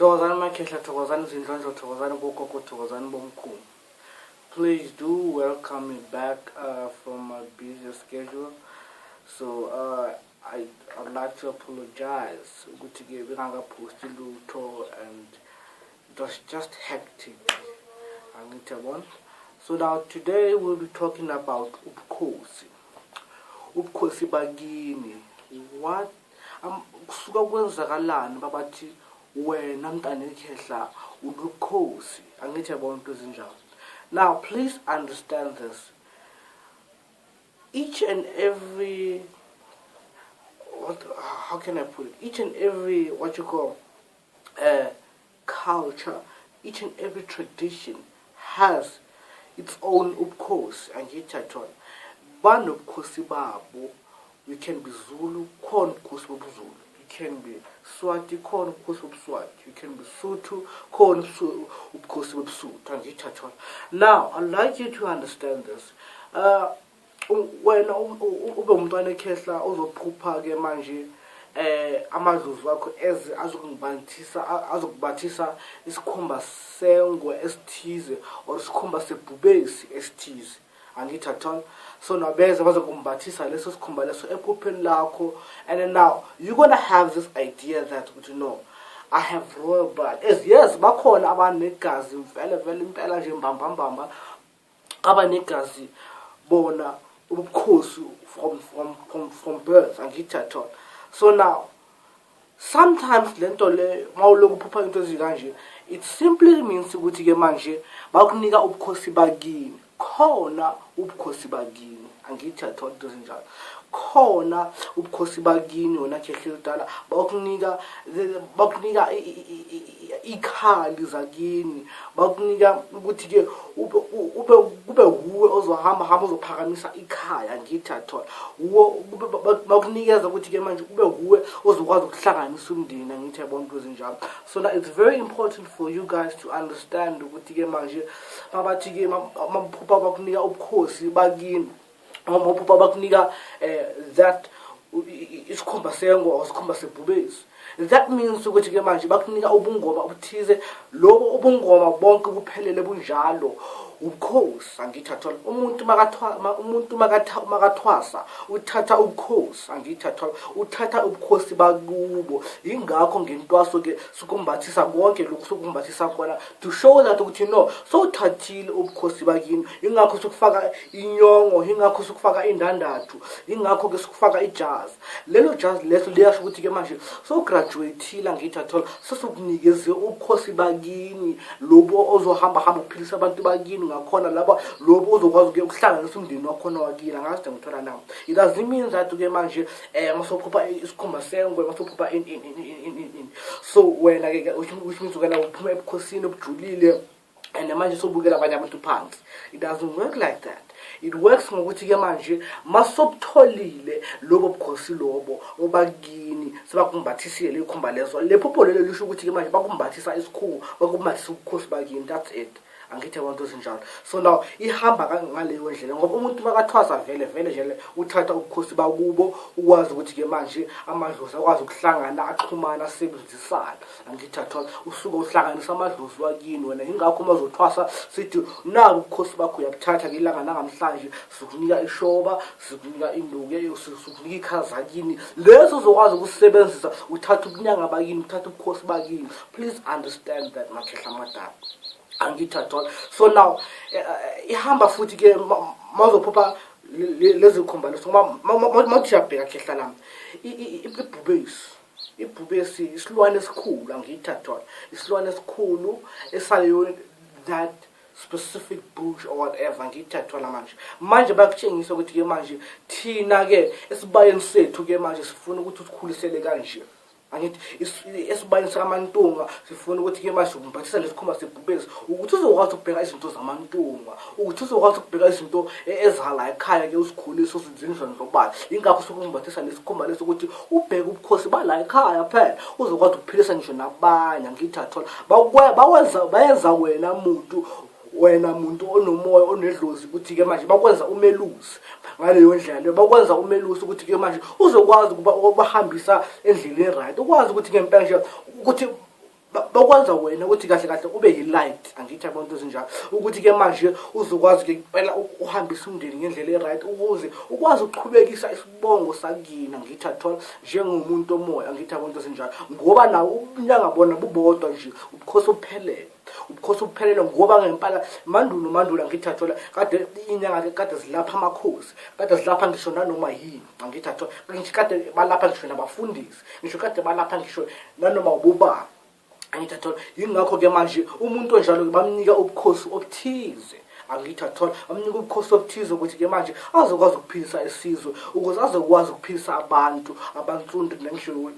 Thokozani makhehla, thokozani zindlondlo, thokozani bogogo, thokozani bomkhulu. Please do welcome me back from my busy schedule. So I'd like to apologize ukuthi ke bengangaphosti lutho and it was just hectic. Angithi yabona. So now today we'll be talking about ubukhosi. Ubukhosi bakini. What kusuka kwenzakalani babathi wena mntana ekhehla unobukhosi? Angithi yabona into ezinjalo. Now please understand this. Each and every, what, how can I put it? Each and every, what you call, culture, each and every tradition has its own ubukhosi. Angithi yathola, banobukhosi babo. You can be Zulu, khona ubukhosi bobuZulu. You can be Swati, khona ubukhosi bobuSwati. You can be Sotho, khona ubukhosi bobuSuthu. Angithi yathola. Now I'd like you to understand this. Wena ube umntwana ekhehla ozophupha ke manje amadlozi wakho eze azokubathisa isikhumba sengwe esithize or isikhumba sebhubesi esithize. Angithi athola. So nabeza bazokumbathisa leso sikhumba leso ephupheni lakho, and then now you're gonna have this idea that ukuthi no, I have royal blood. As yes, bakhona abanegazi vele vele impela nje mbambambamba, abanegazi bona ubukhosi from birth. Angithi athola. So now sometimes lento le, mawuloku uphupha into ezikanje, it simply means ukuthi ke manje bakunika ubukhosi bakini. Khona ubukhosi bakini. Angithi athola into ezinjalo. Khona ubukhosi bakini wena khehle lidala, bakunika ikhali zakini, bakunika ukuthi ke ube kube wuwe ozohamba hamba uzophakamisa ikhaya. Angithi athola. Bakunikeza ukuthi ke manje ube wuwe ozokwazi ukuhlanganisa umndeni. Angithi yabona into ezinjalo. So now it's very important for you guys to understand ukuthi ke manje babathi ke maphupha bakunika ubukhosi bakini, maphupha bakunika that isikhumba sengwe or isikhumba sebhubesi, that means ukuthi ke manje bakunika ubungoma obuthize. Lobo ubungoma bonke buphelele bunjalo ubukhosi. Angithi athola. Umuntu makathwasa uthatha ubukhosi. Angithi athola, uthatha ubukhosi bakubo. Ingakho ngentwaso ke sikumbathisa konke lokhu sokumbathisa khona to show that ukuthi no, sowuthathile ubukhosi bakini. Ingakho sokufaka inyongo, ingakho sokufaka indandathu, ingakho ke sokufaka ijazi. Lelo jazi leso liyasho ukuthi ke manje sowugraduateile. Angithi athola, sesikunikeze ubukhosi bakini lobo ozohamba hamba ukuphilisa abantu bakini ngakhona laba, lobo ozokwazi ke ukuhlanganisa umndeni wakhona wakini. Angazi ngithola na. It doesn't mean that ke manje masophupha isikhumba sengwe, masophupha in in in in in in, so wena ke, which means wena uphuma ebukhosini obujulile and manje sobukela abanye abantu phansi. It doesn't work like that. It works ngokuthi ke manje masobutholile lobo bukhosi lobo obakini, sebakumbathisile lekhumba lezo, lephupho lelo lisho ukuthi ke manje bakumbathisa isikhumba, bakumbathisa ubukhosi bakini. That's it. Angithi abantu ezinjalo. So now ihamba ngaleyo ndlela ngoba umuntu makathwasa vele vele nje uthatha ubukhosi bakubo, ukwazi ukuthi ke manje amadlozi akwazi ukuhlangana, axhumana, asebenzisana. Angithi athola, usuke uhlanganisa amadlozi wakini wena. Ingakho uma uzothwasa sithi nabu ubukhosi bakho, uyabuthatha ngelanga nangamhlanje, sikunika ishoba, sikunika induku, sikunika ikhala zakini leso uzokwazi ukusebenzisa. Uthatha ubunyanga bakini, uthatha ubukhosi bakini. Please understand that, makhehla amadala. Angithi athola. So now ihamba futhi ke mazophupha lezi khumba leso, mawuthi uyabheka khehla lami, ibhubesi isilwane esikhulu. Angithi athola, isilwane esikhulu esaleyo that specific bush or whatever. Angithi athola. Manje bayakutshengisa ukuthi ke manje thina ke esibayeni sethu ke manje sifuna ukuthi usikhulisele kanje. Angithi esibayeni sikaMantunga sifuna ukuthi ke manje umbathisa lesikhumba sebhubesi ukuthi uzokwazi ukubheka izinto zaMantunga, ukuthi uzokwazi ukubheka izinto ezala ekhaya ke, uzikhulise, uzindlondlobala. Ingakho sokumbathisa lesikhumba leso ukuthi ubheke ubukhosi bala ekhaya phela, uzokwazi ukuphilisa ngisho nabanye. Angithi athola, bawenza bayenza wena muntu, wena muntu onomoya, onedlozi, ukuthi ke manje bakwenza umelusi. Ngaleyo ndlela leyo bakwenza umelusi ukuthi ke manje uzokwazi ukuba ubahambisa endleleni right, ukwazi ukuthi ngempela nje ukuthi Bakwenza wena ukuthi kahle kahle ube yi-light, angithi abantu ezinjalo, ukuthi-ke manje uzokwazi-ke impela uhambise umndeni ngendlela e-right, ukuze ukwazi ukuqhubekisa isibongo sakini, angithi athola, njengomuntu omoya, angithi abantu ezinjalo. Ngoba nawo ubunyanga bona bubodwa nje, ubukhosi obuphelele, ubukhosi obuphelele. Ngoba ngempela mandulo mandulo, angithi athola, kade inyanga kade zilapha amakhosi, kade zilapha ngisho nanoma yini, angithi athola, ngisho kade balapha ngisho nabafundisi, ngisho kade balapha ngisho nanoma ubobani, angithi athola. Yingakho-ke manje umuntu onjalo-ke bamnika ubukhosi obuthize, angithi athola, bamnika ubukhosi obuthize ukuthi-ke manje azokwazi ukuphilisa isizwe, ukuze azokwazi ukuphilisa abantu abansundu ngisho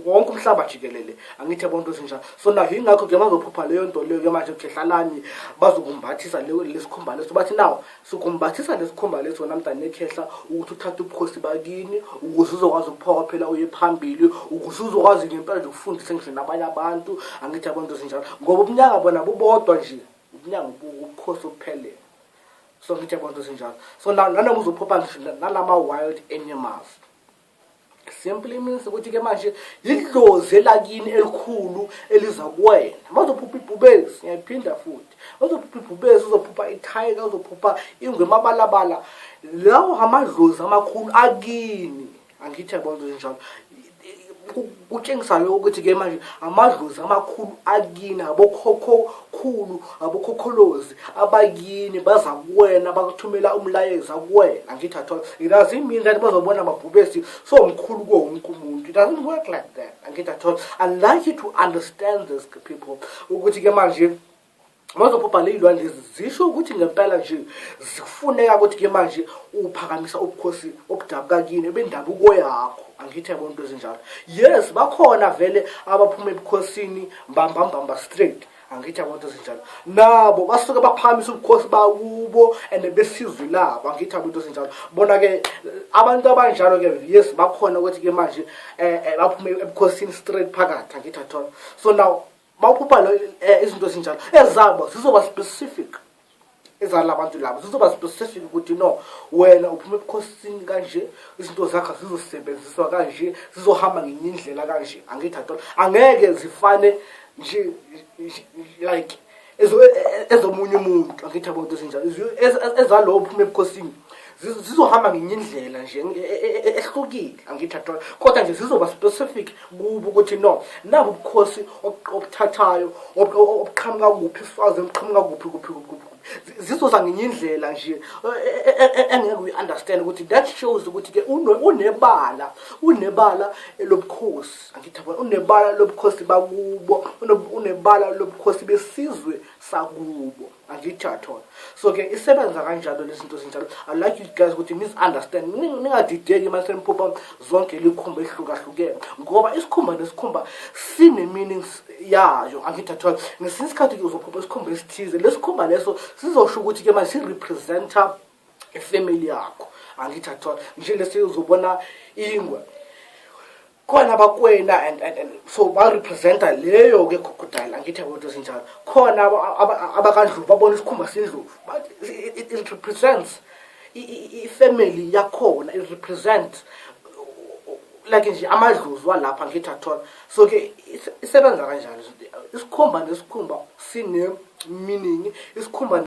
wonke umhlaba jikelele, angithi abantu ezinjalo. So now yingakho-ke bazophupha leyo nto leyo-ke manje, khehlalami, bazokumbathisa lesikhumba leso. Bathi now sikumbathisa lesikhumba leso wena mntane ekhehla, ukuthi uthathe ubukhosi bakini, ukuze uzokwazi ukuphokophela uye phambili, ukuze uzokwazi ngempela nje ukufundisa ngisho nabanye abantu, angithi abantu ezinjalo. Ngoba ubunyanga bona bubodwa nje, ubunyanga ubukhosi obuphelele. So ngithi abantu ezinjalo. So now nanoma uzophupha ngisho nalama wild animals, simply means ukuthi-ke manje idlozi elakini elikhulu eliza kuwena. Bazophupha ibhubesi, ngiyayiphinda futhi, bazophupha ibhubesi, uzophupha i-tiger, uzophupha ingwe emabalabala, lawo amadlozi amakhulu akini, angithi yabona ezinjalo. Kutshengisa lokho ukuthi-ke manje amadlozi amakhulu akini, abokhokhokhulu, abokhokholozi abakini baza kuwena, bakuthumela umlayezo kuwena, angithi athola. It doesn't mean that bazobona amabhubesi so mkhulu kuwo wonke umuntu. It doesn't work like that, angithi athola. I like you to understand this, people, ukuthi-ke manje bazophupha ley'lwane lezi, zisho ukuthi ngempela nje zikufuneka ukuthi-ke manje uphakamisa ubukhosi obudabuka kini, bendabuko yakho, angithi yabona into ezinjalo. Yes, bakhona vele abaphuma ebukhosini mbambambamba straight, angithi yabona into ezinjalo. Nabo basuke baphakamisa ubukhosi bakubo and besizwe labo, angithi yabona into ezinjalo. Bona-ke abantu abanjalo-ke, yes, bakhona ukuthi-ke manje baphume ebukhosini straight phakathi, angithi athola. So now mawuphupha izinto ezinjalo, ezabo zizoba specific, ezala bantu labo zizoba specific ukuthi no, wena uphuma ebukhosini kanje, izinto zakho zizosebenziswa kanje, zizohamba ngenye indlela kanje, angithi athola. Angeke zifane nje like ezomunye umuntu, angithi yabo into ezinjalo. Ezalowo uphuma ebukhosini zizohamba ngenye indlela nje ehlukile, angithi athola, kodwa nje zizoba specific kubo ukuthi no, nabu ubukhosi obuthathayo obuqhamuka kuphi, iswazi obuqhamuka kuphi kuphi kuphi kuphi. Zizoza ngenye indlela nje engeke uyi-understand ukuthi that shows ukuthi-ke unebala lobukhosi, angithi yabona, unebala lobukhosi bakubo, unebala lobukhosi besizwe sakubo, angithi athola. So ke isebenza kanjalo lezi zinto ezinjalo. I like you guys ukuthi nis-understand, ningadideki uma seniphupha zonke likhumba ehlukahlukene, ngoba isikhumba nesikhumba sine-meanings yayo, angithi athola. Ngesinye isikhathi-ke uzophupha isikhumba esithize, lesikhumba leso sizosho ukuthi-ke manje si-representa ifamily yakho, angithi athola. Nje lesi uzobona ingwe, khona abakwena and so ba-representa leyo-ke crocodile, angithi yabo into ezinjalo. Khona abakandlovu babona isikhumba sendlovu, but it represents ifamily yakhona, it represents like nje amadlozi walapha, angithi athola. So ke isebenza kanjalo, isikhumba nesikhumba sine meaning, isikhumba.